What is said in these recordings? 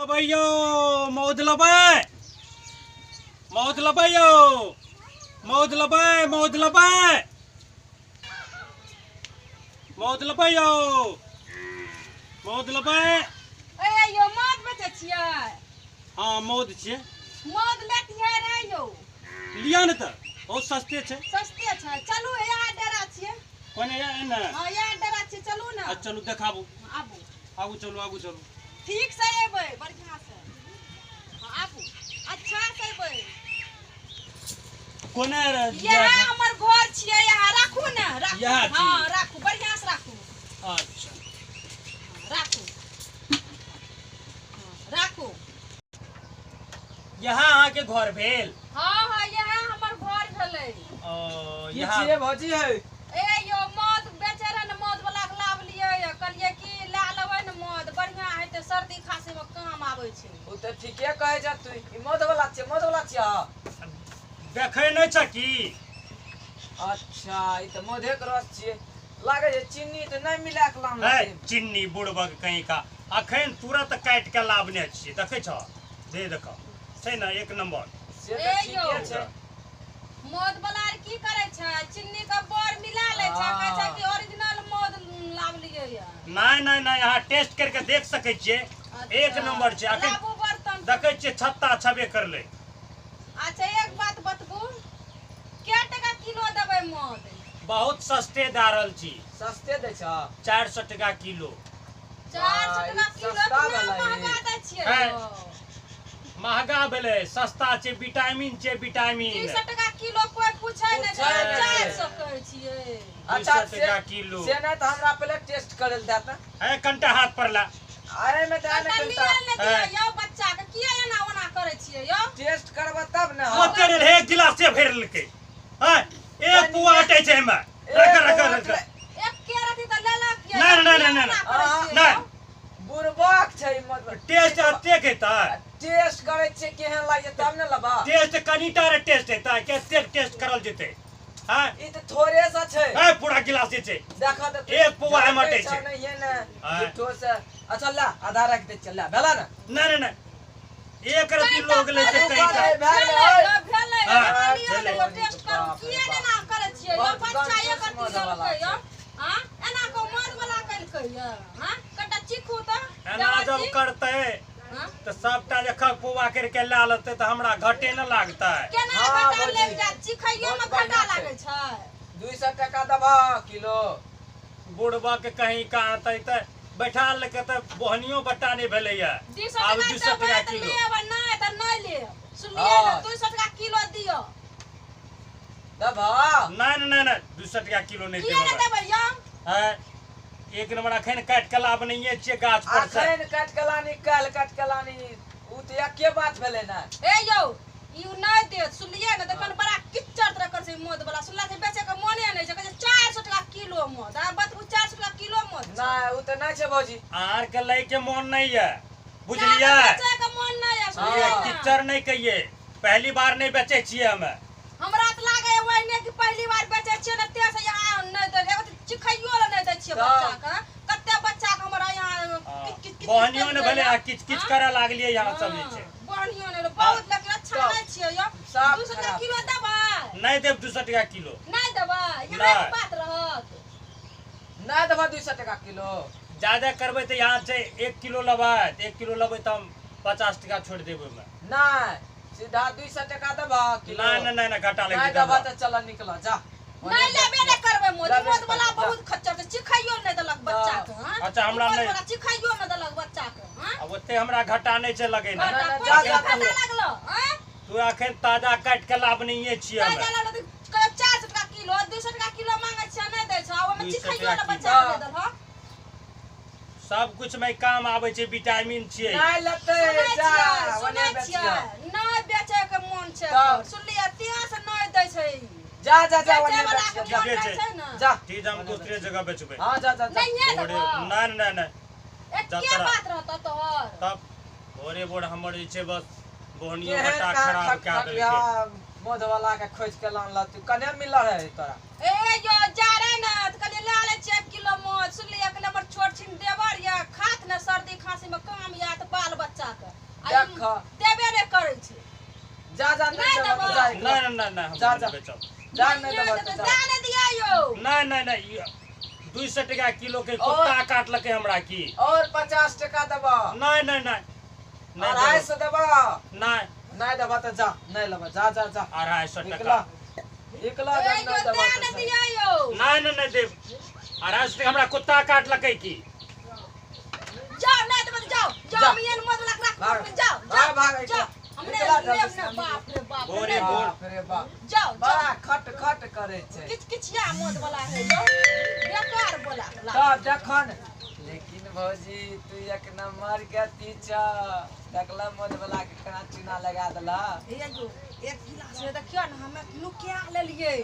लबै यौ, मौध लबै, मौध लबै यौ, मौध लबै, मौध लबै, मौध लबै यौ, मौध लबै। ए यौ, मौध बेचै छियै? हाँ, मौध छियै। मौध लेतियै रे यौ? लिअ ने तऽ, बहुत सस्ते छै। सस्ते छै। चलू, इएह डेरा छियै। कोने या एने? हाँ, इएह डेरा छियै, चलू ने। आ चलू, देखाबू। आबू। आगू चलू, आगू चलू। ठीक से एबै, बढ़िआँ से। हाँ, आबू, अच्छा से एबै। कोने रे? इएह हमर घर छियै, यहाँ राखू ने, राखू। इएह छी? हाँ, राखू, बढ़िआँ से राखू। अच्छा। हाँ, राखू, हाँ, राखू। यहाँ अहाँके घर भेल? हाँ हाँ, इएह हमर घर भेलै। ओ की यहाँ छियै भौजी है? ए यौ, मौध बेचै रहै ने, मौध वाला के लाबलियै यऽ, कहलियै कि लए लेबै ने मौध, बढ़िआँ हेतै, सर्दी खाँसीमे काम आबै छै। ओ तऽ ठीके कहै छ तू। ई मौध वाला छियै, मौध वाला छियै? देखै नहि छ की? अच्छा, ई तऽ मौधे के रस छियै। लागै छै चीनी तऽ नहि मिला के है। लानलकै। चिन्नी बुड़बक कहीं का, अखन तुरंत काटि के लाबने छियै। देखै छ, दे देख, छै ने एक नंबर। से ए तऽ यौ। ठीके छै। मौध वाला आर की करै छै, चीनी के बड़ मिला लै छै, कहै छै कि ओरिजिनल मौध लाबलियै यऽ। नहि नहि नहि, अहाँ टेस्ट करके देख सकै छियै, एक नंबर छै अखन। लाबू बर्तन। देखै छियै, छत्ता छबे करलै। अच्छा, एक बात बतबू, कै टका किलो देबै मौध? बहुत सस्ते दए रहल छी। सस्ते दै छ? 400 टका किलो। 400 टका ई किलो? सस्ता इतना भेलै। महंगा दै छियै है। यौ? महगा भेलै? सस्ता छै, विटामिन छै, विटामिन। 300 टका किलो कोइ पूछै नहि छै। पूछै नहि चारि छै। सौ कहै छियै। अच्छा। 200 टका किलो। से नहि तऽ हमरा पहिले टेस्ट करै लए दए तऽ। है, कनिटा हाथ पर ला। अरे मे दए ने। कनिटा कनिटा लिअ ने दिअ। है। यौ, बच्चा के किया एना ओना करै छियै यौ? टेस्ट करबऽ तब ने। ओते रे, एक गिलासे भरि लेलकै है, एक पुआ अटै छै एहिमे। रख रख रख। एके रति तऽ लेलक यऽ। नहि, नहि, किया नहि, नहि, ओना करै छियै नहि। यौ? बुड़बक छै ई मतलब। टेस्ट एतेक हेतै? टेस्ट करै छियै, केहन लागै छै तब ने लेबऽ। टेस्ट कनिटा रे टेस्ट हेतै? कतेक टेस्ट करल जेतै? हैं? ई तऽ थोड़े सा छै। है, पूरा गिलास जे छै। देखऽ तऽ। एक पौआ एहिमे अटै छै। नहिये ने। आँय। झूठो से। अच्छा ला, आधा राखि दै छियै, ला, भेला ने? नहि नहि नहि, एक रति लोग लै छै रुकल कहीं का। है, भए भेलै गेलै। यौ, भेलै हाँ, यौ, लिअ ने भेलै। यौ, टेस्ट करू। बाप रे किया बाप। एना करै छियै यौ? बहुत बच्चा एक कंजूस रति मौध वाला लेलकै यौ। छै। हाँ, एना को मौध वाला केलकै यौ? हाँ, कनिटा चीखू तऽ। एना जब देवर जी। करतै हाँ? तऽ सबटा जखन पौआ करके लए लेतै तऽ हमरा घटे ने लागतै? केना हाँ, घाटा भौजी। लागि जायत? चिखैयोमे बहुत घाटा बढ़िआँ छै। लागै छै। 200 टका देबऽ किलो? बुढ़बा के कहीं का अनतै तऽ बैठा लेलकै तऽ बोहनियो बट्टा नहि भेलैया। 200 आब टका 200 देबै टका तऽ किलो। लेब, आ नहि तऽ नहि लेब। सुनलियै ने? हाँ। 200 टका किलो दिअ। देबऽ? नहि नहि नहि नहि, 200 टका किलो नहि किया नहि देबै। देबै यौ? है, एक नंबर, अखन काटि के लाबनैये छियै गाछ पर से। अखन काटि के लानी, काल्हि काटि के लानी, ओ तऽ एके बात भेलै ने। ए यौ, ई नहि देत, सुनलियै ने? देखन, बड़ा किच्चर तरह कर छै मौध वाला। सुनला छै, बेचे के मोने नहि छै। कहै छै 400 टका किलो मौध। आ बतबू, 400 टका किलो मौध छै? नहि, ओ तऽ नहि छै भौजी। आर के लै के मोन नहि यऽ, बुझलियै? बेचे के मोन नहि यऽ, सुनलियै हाँ। ने? किच्चर नहि कहियै, पहली बार नहि बेचै छियै हमे। हमरा तऽ लागै ओहिने कि पहली बार बेचै छियै ने, ते से यहाँ नहि दै, एगो तऽ चिखैयो लए नहि दै छियै। तब। बच्चा के, कते बच्चा के हमरा यहाँ किच किच किच बहनियो ने किच भेलै आ किच किच हाँ? करऽ लागलियै यहाँ सब जे छै। बहनियो नहि बहुत, लेकिन अच्छा तब। नहि छियै यौ। साफ 200 टका खराब। किलो देबै? नहि देब 200 टका किलो। नहि देबै? यहाँ नहि। बात रहत। नहि देबऽ 200 टका किलो? ज्यादा करबै तऽ यहाँ छै, 1 किलो लेबै तऽ 1 किलो लेबै तऽ हम 50 टका छोड़ि देबै ओहिमे। नहि, सीधा 200 टका देबऽ किलो। नहि नहि नहि नहि, घाटा लागि नहि जेतै देबऽ हमरा। तऽ चल, निकल जा। नहि लेबे नहि करबै मोदी। लेबे मौध वाला नहि करबै, बहुत खच्चर छै, चिखैयो नहि देलक बच्चा के। हाँ? अच्छा, हमरा ई मौध नहि- वाला चिखैयो नहि देलक बच्चा के। हाँ? आब ओते हमरा घाटा नहि छै लगेना। घाटा नहि, कोन जा, चीज जा, घाटा जा। लागलो? आँय? तू अखन ताजा काटि के लाबनैये छियै ताजा हमे। लागलो तऽ कहै 400 टका किलो, 200 टका किलो मांगै छियै, नहि दै छै। आ ओहिमे 200 चिखैयो टका नहि किलो। बच्चा के नहि देलह। सब कुछ में काम आबै छै, विटामिन छियै। नहि लेतै। सुनै जा। छियै? ओने सुनै बेचियऽ। छियै? नहि बेचै के मोन छै तब। एकर। सुनलियै? तें से नहि दै छै ई। जा जा जा, बेचै ओने वाला के बेचियऽ, जा। मोन नहि छै। छै ने। जा। ठीक, हम दूसरे जगह बेचबै। हाँ, जा जा जा। नहिये भोरे देबह? नहि नहि नहि। एके जतरा। बात रहतौ तोहर। तब भोरे भोर हमर जे छै बस बोहनियो केहन बट्टा कहाँ खराब खट कए खट देलकै। मौध वाला के खोज के लानल तू, कने मिलल रहे तोरा? ए यो, जा रहे ने तऽ कहलियै लए लै छियै 1 किलो मौध। सुनलियै? कहलियै हमर छोट छिन देवर यऽ, खात ने, सर्दी खाँसी में काम यऽ तऽ बाल बच्चा के। देख। देबे नहि करै छै। जा जा नहि देबो। जा नहीं नहीं नहीं नहीं, हम जा, जा। नहीं बेचब। जा नहीं देबो नहि तऽ जा। दए नहि दिया यौ। नहीं नहीं नहीं, 200 टका किलो के कुत्ता काटलकै हमरा की। और 50 टका देबो। नहीं नहीं नहीं नहीं, 250 देबो। नहीं नहीं देबो तऽ जा, नहीं लेबो, जा जा जा। 250 निकला टका। निकला ए जब यौ नहीं देबो दए तऽ नहि जा। दिया यौ। नहीं नहीं नहीं देब। 250 टका हमरा कुत्ता काटलकै की। जाओ नहीं देबो तऽ जाओ जाओ, जा। हम एहन मौत वाला के राखब भाग। नहि, जाओ भाग, जाओ भाग, जाओ। निकला। हमने निकला जल्दी लेब से। ने, बाप रे बाप। भोरे नहि, भोर। बाप रे बाप, जाओ जाओ। बड़ा खट खट करे छै। किच किचिया मौत वाला है यौ, बेकार बोला। तब देखन लेकिन भौजी तू एक नंबर के तीचा देखला मौत वाला के केना चूना लगा देला। हे यौ, एक गिलास में देखियो ने, हमे नुकिया लेलियै,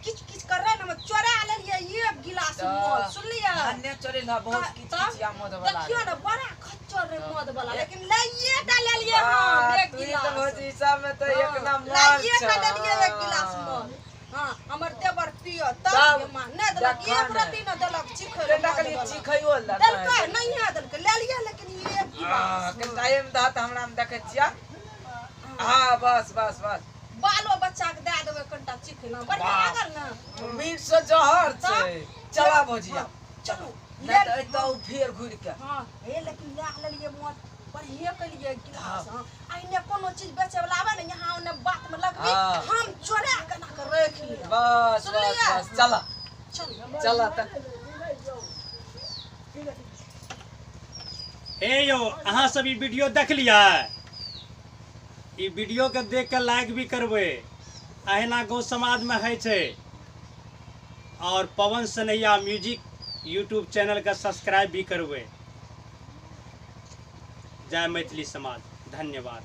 किच किच कर रहे ने, हम चोरा लेलियै एक गिलास मौत, सुनलियै? अन्य चोरेला बहुत किच किचिया मौत वाला। देखियो ने बड़ा खच्चर रे मौत वाला, लेकिन लइए टा लेलियै हम एक तू तो गिलास। भौजी सब में तो एक नंबर लइए टा छौ। लेलियै एक गिलास मौत। हाँ, हमर देवर पियो तब तब ये माँ नहि देलक, देखा एक ने। रत्ती नहि देलक चीखै लए केना मौत कनी वाला। चीखैयो ला देलकै नहिये देलकै, लेलियै लेकिन एक गिलास। टाइम दह तऽ हमरा में देखै छियै। हाँ बस बस बस। बालो बच्चा के दए देबै कनिटा चीखै लए, बढ़िआँ लागल ने। मीट से जहर छै। चला भौजिया चलू। नहीं तऽ एतऽ उ फेर घुरि के। हाँ हे, लेकिन लए लेलियै मौत, बढ़िए केलियै गिलास। हाँ, अहिने कोनो चीज बेचे वाला आबै ने यहाँ ओने बात में लगबी, हम चोरा के ना के राखि लेब। बस बस सुनलियै? बस चला चलू चला तऽ। हे यौ, अहाँ सब ई वीडियो देखलियै? ई वीडियो के देख के लाइक भी करबै। अहिना गाँव समाज में होइ छै। और Pawan Sanaiya music YouTube channel के सब्सक्राइब भी करबै। जय मैथिली समाज, धन्यवाद।